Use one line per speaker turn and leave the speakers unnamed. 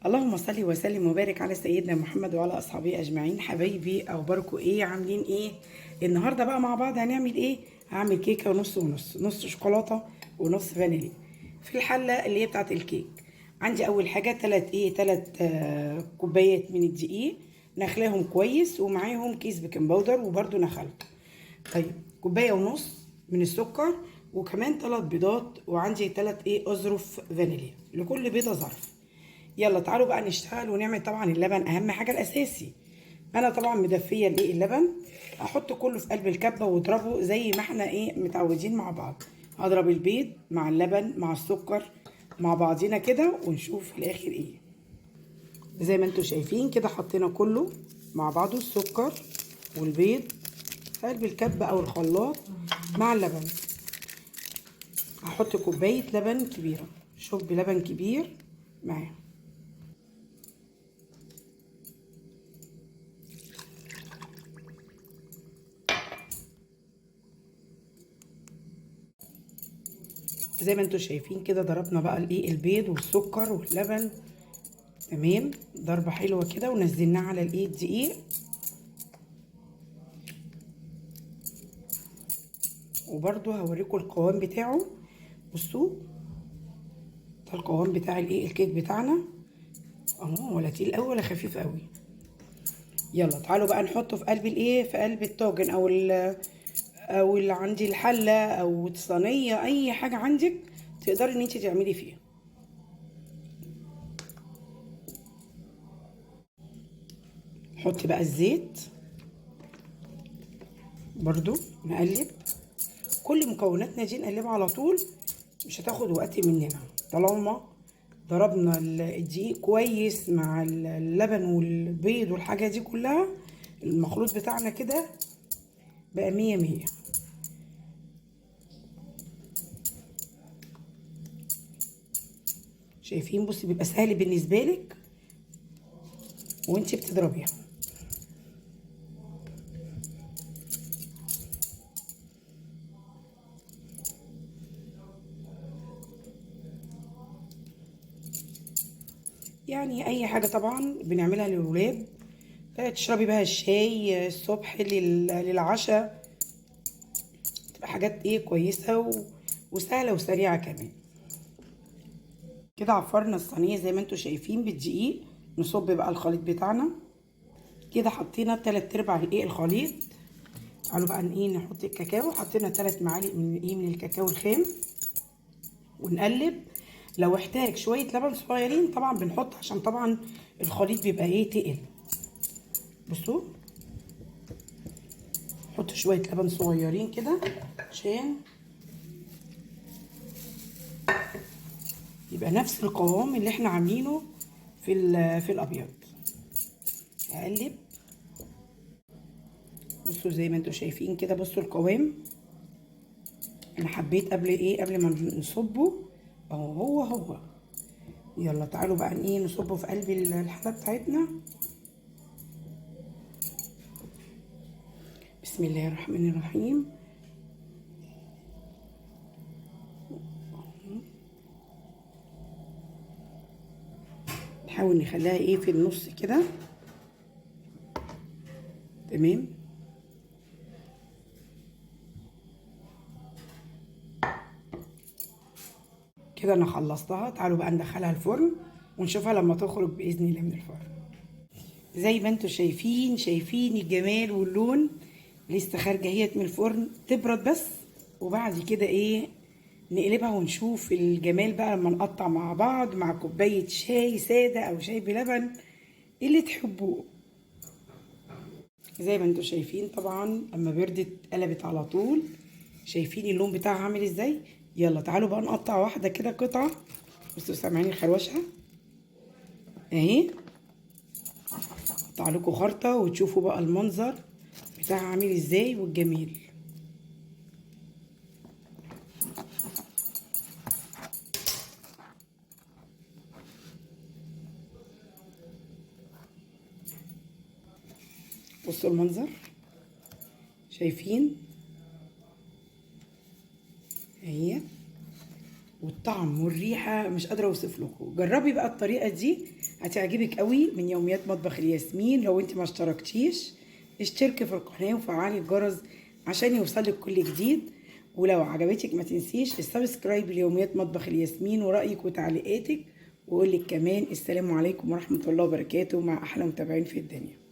اللهم صل وسلم وبارك على سيدنا محمد وعلى اصحابه اجمعين. حبايبي اخباركم ايه؟ عاملين ايه النهارده بقى مع بعض؟ هنعمل ايه؟ هعمل كيكة ونص ونص، نص شوكولاتة ونص فانيليا في الحلة اللي هي بتاعه الكيك. عندي اول حاجة تلات كوبايات من الدقيق، نخلاهم كويس، ومعاهم كيس baking powder وبرده نخلته. طيب كوباية ونص من السكر، وكمان 3 بيضات، وعندي 3 اظرف فانيليا، لكل بيضة ظرف. يلا تعالوا بقى نشتغل ونعمل. طبعا اللبن اهم حاجة الاساسي. انا طبعا مدفيه اللبن، احط كله في قلب الكبه واضربه زي ما احنا متعودين مع بعض. هضرب البيض مع اللبن مع السكر مع بعضينا كده، ونشوف في الاخر ايه. زي ما انتم شايفين كده حطينا كله مع بعضه، السكر والبيض في قلب الكبه او الخلاط مع اللبن. هحط كوباية لبن كبيرة، شوب لبن كبير معاه. زي ما انتم شايفين كده ضربنا بقى البيض والسكر واللبن، تمام، ضربه حلوة كده، ونزلناه على الدقيق. وبرده هوريكم القوام بتاعه. بصوا ده القوام بتاع الكيك بتاعنا اهو، ولا تقيل قوي ولا خفيف قوي. يلا تعالوا بقى نحطه في قلب في قلب الطاجن او اللي عندي الحلة او الصينية، اي حاجة عندك تقدري ان انت تعملي فيها. حطي بقى الزيت برضو، نقلب كل مكوناتنا دي، نقلبها على طول، مش هتاخد وقت مننا طالما ضربنا الدقيق كويس مع اللبن والبيض والحاجة دي كلها. المخلوط بتاعنا كده بقى 100 100. شايفين؟ بصي بيبقى سهل بالنسبة لك وانتي بتضربيها. يعني اي حاجة طبعا بنعملها للولاد، تشربي بها الشاي الصبح للعشاء، تبقى حاجات كويسة وسهلة وسريعة كمان. كده عفرنا الصينية زي ما انتم شايفين بالدقيق. نصب بقى الخليط بتاعنا كده، حطينا 3/4 الخليط. تعالوا بقى نحط الكاكاو. حطينا 3 معالق من من الكاكاو الخام، ونقلب. لو احتاج شوية لبن صغيرين طبعا بنحط، عشان طبعا الخليط بيبقى تقل. بصوا نحط شوية لبن صغيرين كده عشان يبقى نفس القوام اللي احنا عاملينه في الابيض. اقلب. بصوا زي ما انتوا شايفين كده، بصوا القوام. انا حبيت قبل ما نصبه اهو هو. يلا تعالوا بقى نصبه في قلب الحلة بتاعتنا. بسم الله الرحمن الرحيم. نحاول نخليها في النص كده، تمام. كده انا خلصتها. تعالوا بقى ندخلها الفرن ونشوفها لما تخرج باذن الله من الفرن. زي ما انتم شايفين الجمال واللون. لسه خارجه اهيت من الفرن، تبرد بس وبعد كده نقلبها ونشوف الجمال بقى لما نقطع مع بعض مع كوباية شاي ساده او شاي بلبن اللي تحبوه. زي ما انتم شايفين طبعا اما بردت قلبت على طول. شايفين اللون بتاعها عامل ازاي؟ يلا تعالوا بقى نقطع واحدة كده قطعه. بصوا سامعين الخروشه اهي. اقطع لكم خرطه وتشوفوا بقى المنظر بتاعها عامل ازاي والجميل. بصوا المنظر، شايفين اهي، والطعم والريحه مش قادرة اوصف لكم. جربي بقى الطريقة دي هتعجبك قوي من يوميات مطبخ الياسمين. لو انت ما اشتركتيش اشتركي في القناة وفعلي الجرس عشان يوصلك كل جديد. ولو عجبتك ما تنسيش ال subscribe ليوميات مطبخ الياسمين ورأيك وتعليقاتك. واقول لك كمان السلام عليكم ورحمة الله وبركاته مع احلى متابعين في الدنيا.